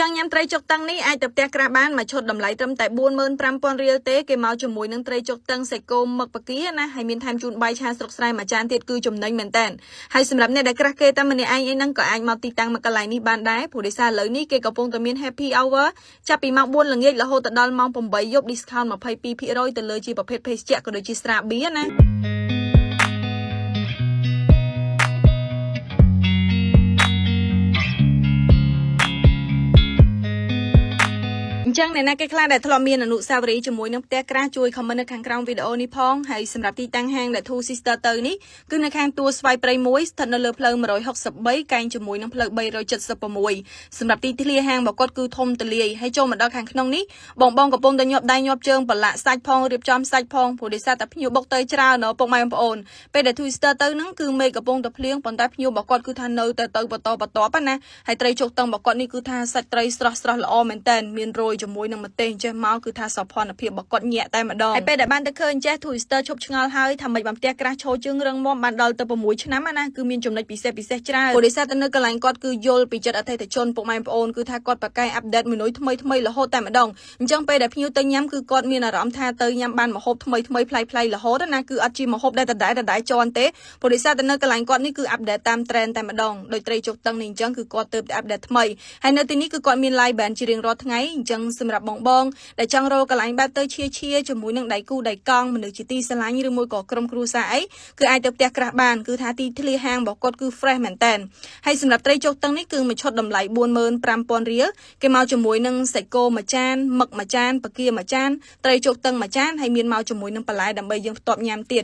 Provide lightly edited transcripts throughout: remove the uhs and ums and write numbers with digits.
ចង់ញ៉ាំត្រីចុកតឹងនេះអាចទៅផ្ទះក្រាស់បានមួយឈុតតម្លៃត្រឹមតែ45,000រៀលទេគេមកជាមួយនឹងត្រីចុកតឹងសាច់គោមឹកប៉ាគាណាហើយមានថែមជូនបាយឆាស្រុកស្រែមួយចានទៀតគឺចំណេញមែនតើហើយសម្រាប់អ្នកដែលក្រាស់គេតែម្នាក់ឯងអីហ្នឹងក៏អាចមកទីតាំងមួយកន្លែងនេះបានដែរព្រោះដោយសារឥឡូវនេះគេកំពុងតែមាន Happy Hour ចាប់ពីម៉ោង4ល្ងាចរហូតដល់ម៉ោង8យប់ discount 22%ទៅលើជាប្រភេទភេសជ្ជៈក៏ដូចជាស្រាបៀរណា អញ្ចឹងអ្នកណាគេខ្លះដែលធ្លាប់មានអនុស្សាវរីយ៍ជាមួយនឹងផ្ទះក្រាស់ជួយ comment នៅខាងក្រោមវីដេអូនេះផងហើយសម្រាប់ទីតាំងហាងដែល Two Sister ទៅនេះគឺនៅខាងទួលស្វាយព្រៃមួយស្ថិតនៅលើផ្លូវ163កែងជាមួយនឹងផ្លូវ376សម្រាប់ទីធ្លាហាងរបស់គាត់គឺធំទូលាយហើយចូលមកដល់ខាងក្នុងនេះបងបងកំពុងតែញាប់ដៃញាប់ជើងប្រឡាក់សាច់ផងរៀបចំសាច់ផងព្រោះដោយសារតែភ្ញៀវបុកទៅច្រើនណពុកម៉ែបងប្អូនពេលដែល Two Sister ទៅហ្នឹងគឺមេឃកំពុងតែភ្លៀងប៉ុន្តែភ្ញៀវរបស់គាត់គឺថានៅតែទៅបន្តបន្ទាប់ណាហើយត្រីជោគតឹងរបស់គាត់នេះគឺថាសាច់ត្រីស្រស់ស្រស់ល្អមែនតើមានរយជាមួយនឹងម្ទេសចេះមកគឺថាសោភ័ណភាពរបស់គាត់ញាក់តែម្ដងហើយពេលដែលបានទៅឃើញចេះ Two Sister ឈប់ឆ្ងល់ហើយថាម៉េចបានផ្ទះក្រាស់ឈរជើងរឹងមាំបានដល់ទៅ6ឆ្នាំណាគឺមានចំណុចពិសេសពិសេសច្រើនព្រោះដោយសារតែនៅកន្លែងគាត់គឺយល់ពីចិត្តអតិថិជនពុកម៉ែបងប្អូនគឺថាគាត់ប្រកែក update មេនុយថ្មីថ្មីរហូតតែម្ដងអញ្ចឹងពេលដែលភ្ញៀវទៅញ៉ាំគឺគាត់មានអារម្មណ៍ថាទៅញ៉ាំបានម្ហូបថ្មីថ្មីប្លែកប្លែករហូតណាគឺអត់ជាម្ហូបដែលដដែលដដែលជន់ទេព្រោះដោយសារតែនៅកន្លែងគាត់នេះគឺ update តាម trend តែម្ដងដោយត្រីជោគតឹងនេះអញ្ចឹងគឺគាត់ទៅតែ update ថ្មីហើយនៅទីនេះគឺគាត់មាន live band ជារៀងរាល់ថ្ងៃអញ្ចឹងសម្រាប់បងបងដែលចង់រកកន្លែងបែបទៅឈៀឈៀជាមួយនឹងដៃគូដៃកង់មនុស្សជាទីស្រឡាញ់ឬមួយក៏ក្រុមគ្រួសារអីគឺអាចទៅផ្ទះក្រាស់បានគឺថាទីធ្លាហាងរបស់គាត់គឺ fresh មែនតើហើយសម្រាប់ត្រីជោគតឹងនេះគឺមួយឈុតតម្លៃ45,000រៀលគេមកជាមួយនឹងសាច់គោមួយចានមឹកមួយចានពគាមួយចានត្រីជោគតឹងមួយចានហើយមានមកជាមួយនឹងបន្លែដើម្បីយើងផ្ទាប់ញ៉ាំទៀត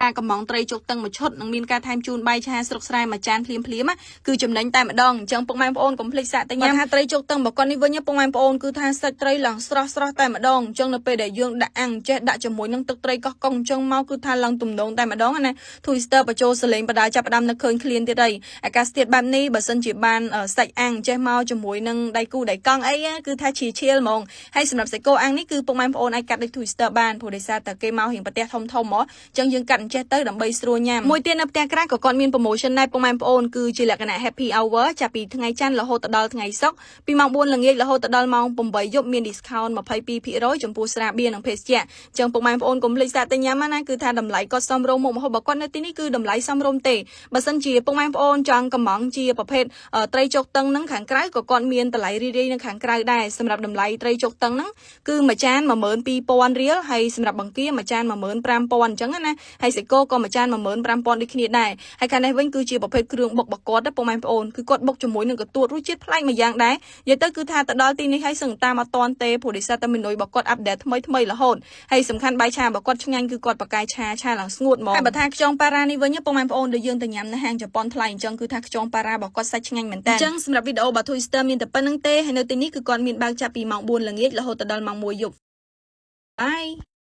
ការកំងត្រីជោគតឹងមួយឈុតនឹងមានការថែមជូនបាយឆាស្រុកស្រែមួយចានភ្លាមភ្លាមគឺចំណេញតែម្ដងអញ្ចឹងពុកម៉ែបងប្អូនកុំភ្លេចសាកទៅញ៉ាំថាត្រីជោគតឹងរបស់គាត់នេះវិញពុកម៉ែបងប្អូនគឺថាសាច់ត្រីឡើងស្រស់ស្រស់តែម្ដងអញ្ចឹងនៅពេលដែលយើងដាក់អាំងចេះដាក់ជាមួយនឹងទឹកត្រីកោះកុងអញ្ចឹងមកគឺថាឡើងទំនងតែម្ដងណា Twister បញ្ចូលសលេងបដាចាប់ផ្ដើមនៅឃើញឃ្លានទៀតហើយអាកាសធាតុបែបនេះបើសិនជាបានសាច់អាំងចេះមកជាមួយនឹងដៃគូដៃកង់អីគឺថាជាឈៀលហ្មងហើយសម្រាប់សាច់គោអាំងនេះគឺពុកម៉ែបងប្អូនអាចកាត់ដូច Twister បានព្រោះដោយសារតែគេមករៀងប្រទេសធំធំហ្មងអញ្ចឹងយើងកាត់អញ្ចេះទៅដើម្បីស្រួលញ៉ាំមួយទៀតនៅផ្ទះក្រាស់ក៏គាត់មាន promotion ដែរពុកម៉ែបងប្អូនគឺជាលក្ខណៈ happy hour ចាប់ពីថ្ងៃច័ន្ទរហូតដល់ថ្ងៃសុក្រពីម៉ោង4ល្ងាចរហូតដល់ម៉ោង8យប់មាន discount 22%ចំពោះស្រាបៀរនិងភេសជ្ជៈអញ្ចឹងពុកម៉ែបងប្អូនកុំភ្លេចសាកទៅញ៉ាំណាគឺថាតម្លៃគាត់សមរម្យមុខម្ហូបរបស់គាត់នៅទីនេះគឺតម្លៃសមរម្យទេបើសិនជាពុកម៉ែបងប្អូនចង់កំងជាប្រភេទត្រីចុកតឹងហ្នឹងខាងក្រៅក៏គាត់មានតម្លៃរីរីនៅខាងក្រៅដែរសម្រាប់តម្លៃត្រីចុកតឹងហ្នឹងគឺមួយចាន12,000រៀលហើយសម្រាប់បង្គាមួយចាន15,000អញ្ចឹងណាហើយសាច់គោក៏មួយចាន15,000ដូចគ្នាដែរហើយខាងនេះវិញគឺជាប្រភេទគ្រឿងបុកបកតពុកម៉ែបងប្អូនគឺគាត់បុកជាមួយនឹងកទួតរសជាតិប្លែកមួយយ៉ាងដែរនិយាយទៅគឺថាទៅដល់ទីនេះហើយសឹងតាមអត់តាន់ទេព្រោះដោយសារតែមេនុយរបស់គាត់ update ថ្មីថ្មីរហូតហើយសំខាន់បាយឆារបស់គាត់ឆ្ងាញ់គឺគាត់បកកាយឆាឆាឡើងស្ងួតហ្មងហើយបើថាខ្យងប៉ារ៉ានេះវិញពុកម៉ែបងប្អូនដែលយើងទៅញ៉ាំនៅហាងជប៉ុនថ្លៃអញ្ចឹងគឺថាខ្យងប៉ារ៉ារបស់គាត់សាច់ឆ្ងាញ់មែនតើអញ្ចឹងសម្រាប់វីដេអូរបស់ Twister មានតែប៉ុណ្្នឹងទេហើយនៅទីនេះគឺគាត់មានបើកចាប់ពីម៉ោង4ល្ងាចរហូតដល់ម៉ោង1យប់។ Bye.